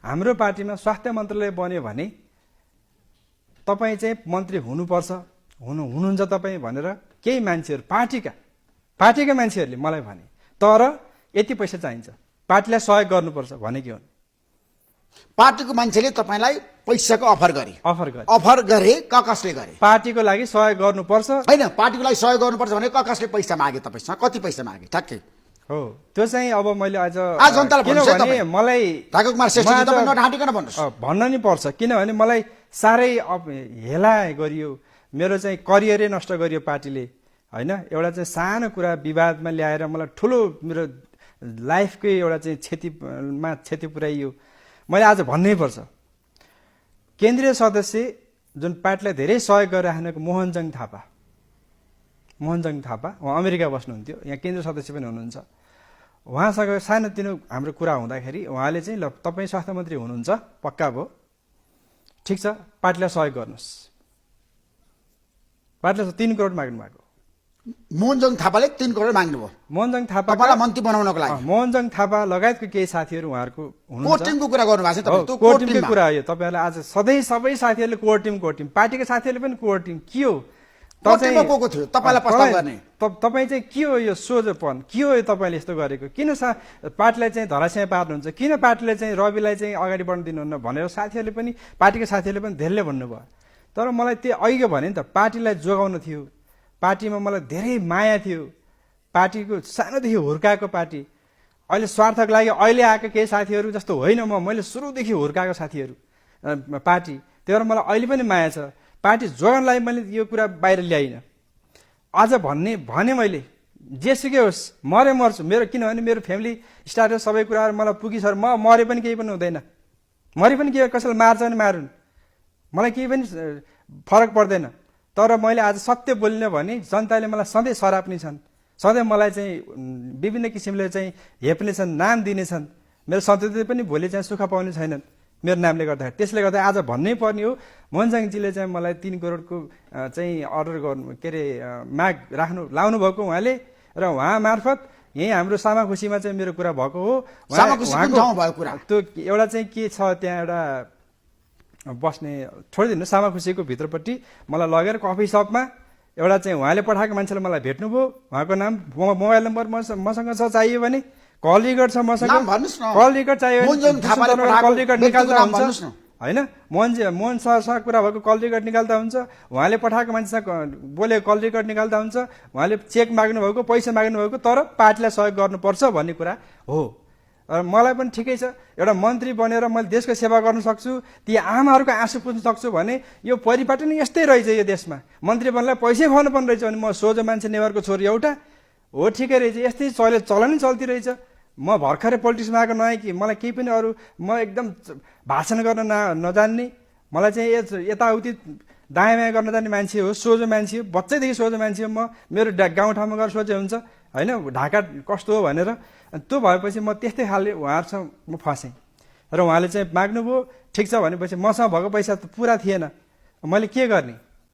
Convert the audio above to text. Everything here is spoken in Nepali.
हाम्रो पार्टीमा स्वास्थ्य मन्त्रालय बन्यो भने तपाईँ चाहिँ मन्त्री हुनुपर्छ, हुनुहुन्छ तपाईँ भनेर केही मान्छेहरू पार्टीका मान्छेहरूले मलाई भने। तर यति पैसा चाहिन्छ, पार्टीलाई सहयोग गर्नुपर्छ भनेकी हुन्। पार्टीको मान्छेले तपाईँलाई पैसाको अफर गरे कसले गरे? पार्टीको लागि सहयोग गर्नुपर्छ होइन, पार्टीको लागि सहयोग गर्नुपर्छ भने कसले पैसा मागे तपाईँसँग? कति पैसा मागे ठ्याक्कै? हो, त्यो चाहिँ अब मैले आज जनतालाई किनभने मलाई ढाकुकुमार श्रेष्ठजी तपाईँ नढाँटिकन भन्नुहोस्। भन्न नि पर्छ, किनभने मलाई साह्रै हेला गरियो, मेरो चाहिँ करियरै नष्ट गरियो पार्टीले होइन। एउटा चाहिँ सानो कुरा विवादमा ल्याएर मलाई ठुलो मेरो लाइफकै एउटा चाहिँ क्षति पुर्याइयो। मैले आज भन्नै पर्छ, केन्द्रीय सदस्य जुन पार्टीलाई धेरै सहयोग गरिराखेको मोहनजङ थापा, उहाँ अमेरिका बस्नुहुन्थ्यो, यहाँ केन्द्रीय सदस्य पनि हुनुहुन्छ। उहाँसँग सानोतिनो हाम्रो कुरा हुँदाखेरि उहाँले चाहिँ ल तपाईँ स्वास्थ्य मन्त्री हुनुहुन्छ, पक्का भयो, ठिक छ, पार्टीलाई सहयोग गर्नुहोस्। पार्टीले 3 करोड माग्नु भएको। मोहनजङ थापाले 3 करोड माग्नुभयो मोहनजङ थापा तपाईँलाई मन्त्री बनाउनको लागि। मोहनजङ थापा लगायतको केही साथीहरू उहाँहरूको हुनुहुन्छ। कोर टिमको कुरा गर्नुभएको छ तपाईँ? कोर टिमको कुरा हो यो। तपाईँहरूलाई आज सबै साथीहरूले कोर टिम, पार्टीका साथीहरूले पनि कोर टिम के हो? को थियो तपाईँलाई प्रस्ताव गर्ने? तपाईँ चाहिँ के हो यो सोझोपन? के हो यो तपाईँले यस्तो गरेको? किन पार्टीलाई चाहिँ धराशय पार्नुहुन्छ? किन पार्टीले चाहिँ रविलाई चाहिँ अगाडि बढ्न दिनुहुन्न भनेर साथीहरूले पनि, पार्टीका साथीहरूले पनि धेरैले भन्नुभयो। तर मलाई त्यो अघि भने नि त, पार्टीलाई जोगाउनु थियो, पार्टीमा मलाई धेरै माया थियो, पार्टीको सानोदेखि हुर्काएको पार्टी। अहिले स्वार्थको लागि अहिले आएको केही साथीहरू जस्तो होइन, मैले सुरुदेखि हुर्काएको साथीहरू पार्टी, त्यही भएर मलाई अहिले पनि माया छ। पार्टी जोगाउनलाई मैले यो कुरा बाहिर ल्याइनँ। आज भने मैले जेसुकै होस्, मर्छु मेरो, किनभने मेरो फ्यामिली स्टाटस सबै कुराहरू मलाई पुगिछ। म मरे पनि केही पनि हुँदैन, मरे पनि के कसैलाई मार्छ भने मारुन्, मलाई केही पनि फरक पर्दैन। तर मैले आज सत्य बोलिनँ भने जनताले मलाई सधैँ सराप्ने छन्, सधैँ मलाई चाहिँ विभिन्न किसिमले चाहिँ हेप्ने छन्, नाम दिने छन्। मेरो सन्तति पनि भोलि चाहिँ सुख पाउने छैनन् मेरो नामले गर्दाखेरि। त्यसले गर्दा आज भन्नै पर्ने हो, मोहनजङजीले चाहिँ मलाई 3 करोडको चाहिँ अर्डर गर्नु, के अरे माग लाउनु भएको उहाँले, र उहाँ मार्फत यही हाम्रो सामाखुसीमा चाहिँ मेरो कुरा भएको हो। त्यो एउटा चाहिँ के छ त्यहाँ एउटा बस्ने छोडिदिनु, सामाखुसीको भित्रपट्टि मलाई लगेर कफी सपमा एउटा चाहिँ उहाँले पठाएको मान्छेले मलाई भेट्नुभयो। उहाँको नाम, मोबाइल नम्बर मसँग छ, चाहियो भने कल रेकर्ड छ मसँग, कल रेकर्ड चाहियो भने कल रेकर्ड निकाल्दा हुन्छ होइन। मोहन सरसँग कुरा भएको कल रेकर्ड निकाल्दा हुन्छ, उहाँले पठाएको मान्छेसँग बोलेको कल रेकर्ड निकाल्दा हुन्छ, उहाँले चेक माग्नु भएको, पैसा माग्नु भएको, तर पार्टीलाई सहयोग गर्नुपर्छ भन्ने कुरा हो। मलाई पनि ठिकै छ, एउटा मन्त्री बनेर मैले देशको सेवा गर्न सक्छु, ती आमाहरूको आँसु पुज्न सक्छु भने यो परिपाटी नै यस्तै रहेछ। यो देशमा मन्त्री बन्नलाई पैसै खुवाउनु पर्ने रहेछ भने म सोझो मान्छे नेवारको छोरी एउटा हो, ठिकै रहेछ, यस्तै चलनै चल्ती रहेछ। म भर्खरै पोलिटिक्समा आएको नआएँ कि मलाई केही पनि अरू, म एकदम भाषण गर्न नजान्ने, मलाई चाहिँ यताउति दायाँ बायाँ गर्न जान्ने मान्छे हो, सोझो मान्छे हो, बच्चैदेखि सोझो मान्छे हो म। मेरो गाउँठाउँमा गएर सोझो हुन्छ होइन, ढाका कस्तो हो भनेर। त्यो भएपछि म त्यस्तै खाले उहाँहरूसँग म फसेँ र उहाँले चाहिँ माग्नुभयो। ठिक छ भनेपछि मसँग भएको पैसा त पुरा थिएन, मैले के गर्ने?